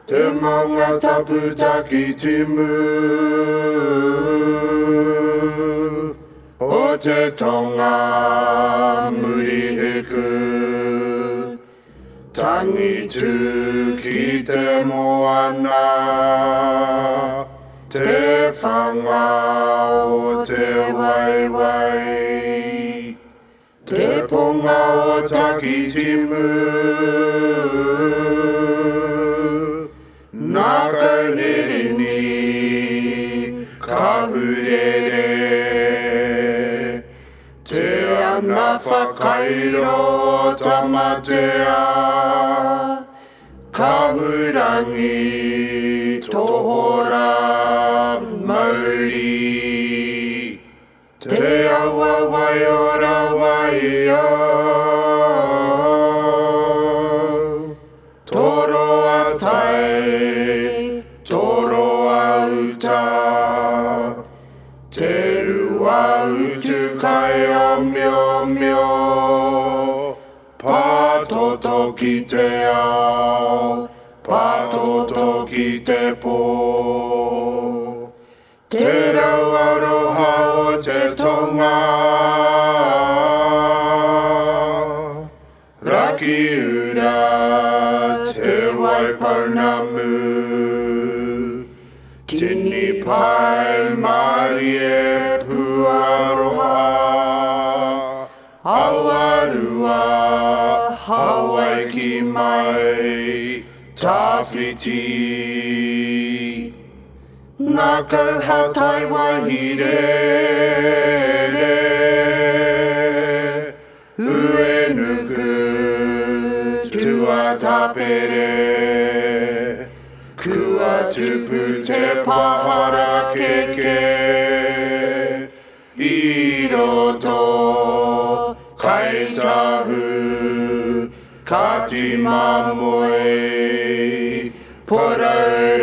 Te maunga tapu Takitimu O te tonga Murihiku Tangitu ki te moana Te whanga o te waiwai Te ponga o Takitimu Nā Kauhirini Kahurere Te ana whakairo o Tamatea Kahurangi Tohora Mauri Te awa waiora waiau Toroa tai, toroa uta Te rua utu kai ōmiomio Pātoto ki te ao, pātoto ki te pō. Te rau aroha o te tonga Rakiura Te Waipounamu Tini pai marie puaroha Awarua Hawaiki mai Tawhiti. Ngākau hātai wāhi rere, Uenuku tuatapere, Kua tupu te paharakeke, I roto Kai Tahu, Kāti Māmoe, Porourangi.